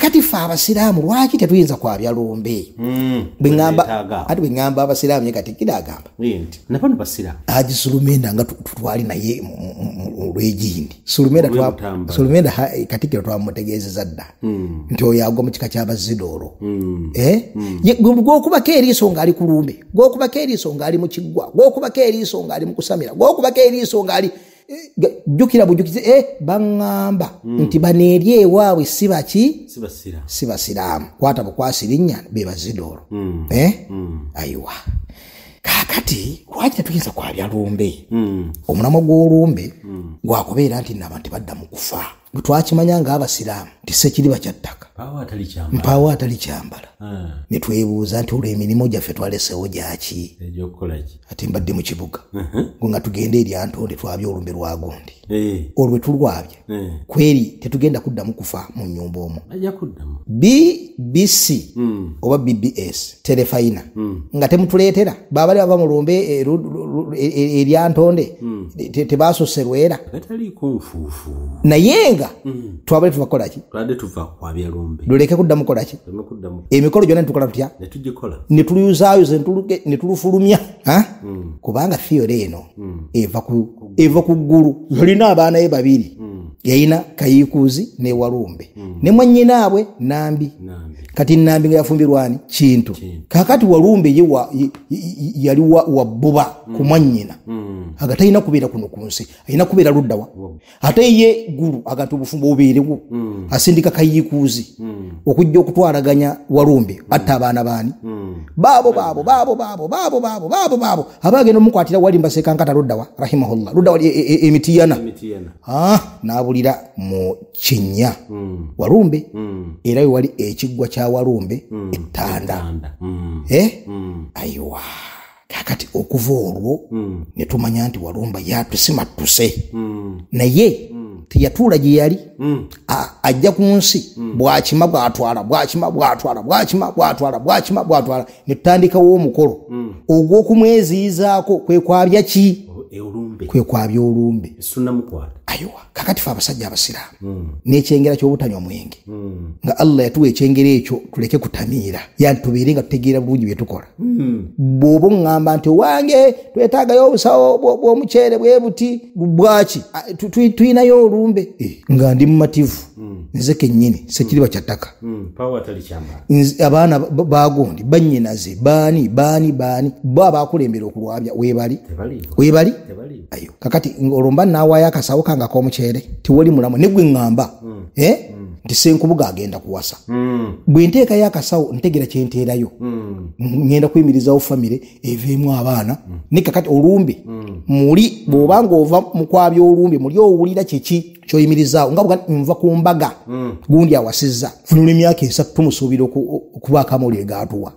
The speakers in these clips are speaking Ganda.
Kakati ffe abasiraamu lwaki tetuyinza kwabya lumbe? Ati bwe ŋŋamba abasiraamu ye Katikkiro agamba Haji Sulumenda nga tutwali naye mu lwegindi. Sulumenda Katikkiro twamutegeezeza dda nti oyo agwa mu kika ky'abazidoolo. Gw'okubako eriiso ng'ali ku lumbe, gw'okubako eriiso ng'ali mu kiggwa, gw'okubako eriiso ng'ali mu kusamira, gw'okubako eriiso ng'ali jjukira bujukizi. Baŋŋamba nti bano eri ewaabwe si baki? Si basiraamu. Kwata bukwasi linnya be bazidoolo. Ayiwa. Kaakati lwaki tetuyinza kwabya lumbe? Omulamwa gw'olumbe gwakubeera nti nno abantu tebadda mu kufa. Bwe twakimanya ng'abasiraamu nti ssekiriba kya ttaka, mpaawo atali kyambala, ne twebuuza nti olwo emirimu gyaffe twalesewo gyaki? Ate mbadde mu kibuga nga tugenda eri Antonde twabya olumbe lwa gundi. Olwe tulwabya kweri tetugenda kuddamu kufa mu nnyumba omwo. BBC oba BBS terefayina nga temutuleetera babali bava mu lumbe eri Antonde tebasose lwera naye nga twabale tuva kukola ki? Luleke kuddamu kukola ki? Emikolo gyonna netukola tutya? Ne tuluyuzaayoza ne tulufulumya. Kubanga theory eno eva ku ggulu. Yalina abaana be babiri, yalina Kayikuzi ne Walumbe ne mwannyinaabwe Nambi. Kati Nambi nga yafumbirwani Kintu. Kaakati Walumbe ye yali wa bbuba ku mwannyina, aga talina kubeera kuno ku nsi, alina kubeera luddawa. Ate ye ggulu agati obufumbo bubeerewo, asindika Kayikuzi okujja okutwalaganya Walumbe atta abaana baani baabo baabo baabo baabo baabo baabo baabo baabo abagenda omukwatira wali mbasekankata luddawa rahimahullah luddawa emitiyana n'abulira mu kinnya Walumbe. Era we wali ekiggwa kya Walumbe ettanda. Ayiwa. Kakati okuva olwo ne tumanya nti Walumba yatusimattuse, naye teyatuula gye yali. Ajja ku nsi bwakima bwatwala bwakima bwatwala bwakima bwatwala bwakima bwatwala, ne tutandikawo omukolo ogw'okumweziyizaako kwe kwabya ki? Kwe kwabya olumbe. Ayiwa. Kakati fe abasajja abasiraamu n'ekyengera ky'obutanywa mwenge, nga Allah yatuwa ekyengera ekyo tuleke kutamiira, yani tubeere nga tutegeera bulungi bye tukola. Bw'oba oŋŋamba nti owange twetaagayo obusawo bw'omuceere bwe buti bwaki, tulinayo olumbe, nga ndi mumativu nze kennyini sekiriba kya ttaka. Abaana bagundi bannyinaze baani baani baani bo abakulembera okulwabya weebali weebali. Ayo. Kakati olwo mba naawaayo akasawo kange ak'omuceere tiwali mulamu ne gwe ŋŋamba nti Ssenkubuga agenda kuwasa. Bwe nteekayo akasawo ntegeera kye nteerayo, ŋŋenda kuyimirizawo famire eveemu abaana. Ne kakati olumbe muli bw'oba ng'ova mu kwabya olumbe muli owulira kiki kyoyimirizaawo nga bwe nva ku mbaga gundi awasizza funula emyaka 3 tumusuubira okubaako amawulire g'atuwa.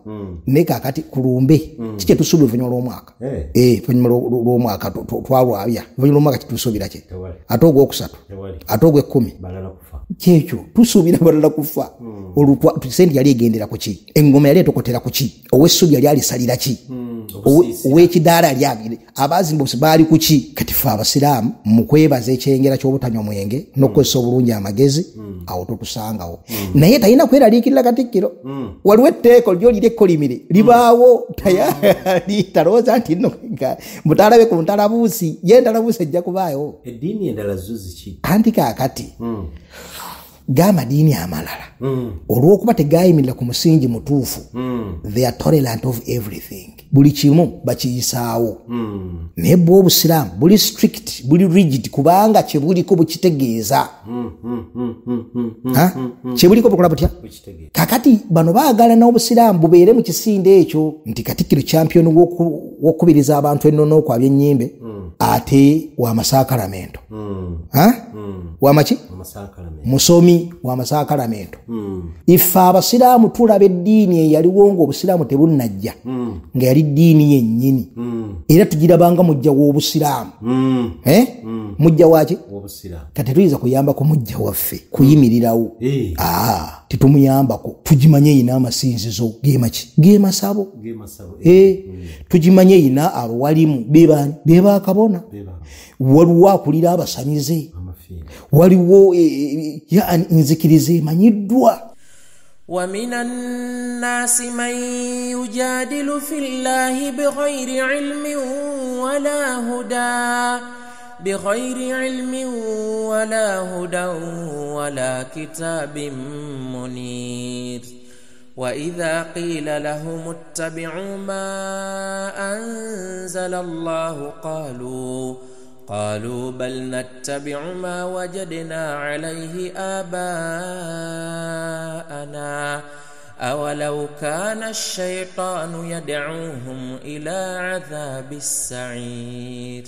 Naye kaakati ku lumbe ki kye tusuubira oluvannyuma lw'omwaka? Oluvannyuma lw'omwaka twalwabya, oluvannyuma lw'omwaka kitusuubira ki? Ate ogwokusatu, ate ogw'ekkumi, kyekyo tusuubira balala kufa. Olwo sente yali egendera ku ki? Engoma yali etokotera ku ki? Ow'essubi yali alisalira ki? Ow'ekidaala yali abazimba baali ku ki? Kati ffe abasiraamu mu kwebaza ekyengera ky'obutanywa mwenge n'okukozesa obulungi amagezi, awo totusangawo. Naye talina kweraliikirira Katikkiro. Waliwo etteeko lyo liri ekkolimire libaawo, tayali talowooza nti nno mutalabe ku ntalabuusi, ye ntalabuusi ejja kubaayo. Eddiini endala zo ziki? Anti kaakati g'amadiini amalala olw'okuba tegayimirira ku musingi mutuufu, they are tolerant of everything, buli kimu bakiyisaawo. Naye bwe obusiraamu buli strict, buli rigid, kubanga kyebuliko bukitegeeza. Kyebuliko bukola butya? Kakati bano baagala n'obusiraamu bubeere mu kisinde ekyo nti Katikkiro champion w'okukubiriza abantu ennono okwabya ennyimbe, ate w'amasakalamento. Wamaki? Musomi w'amasakalamento. Ife abasiraamu tulaba eddiini eyaliwo ng'obusiraamu tebunnajja, nga yali ddiini yennyini, era tugirabanga mujja w'obusiraamu. Mujja waki? Kati tetuyinza kuyamba ku mujja waffe kuyimirirawo. Tetumuyambako. Tugimanye eyina amasinzizo gemaki? Gemasabo. Tugimanye eyina abawalimu bebaani? Bebakabona. Waliwo akulira abasamize, waliwo nzikiriza emanyiddwa. ومن الناس من يجادل في الله بغير علم ولا هدى بغير علم ولا هدى ولا كتاب منير. وإذا قيل لهم اتبعوا ما أنزل الله قالوا بل نتبع ما وجدنا عليه آباءنا أولو كان الشيطان يدعوهم إلى عذاب السعير.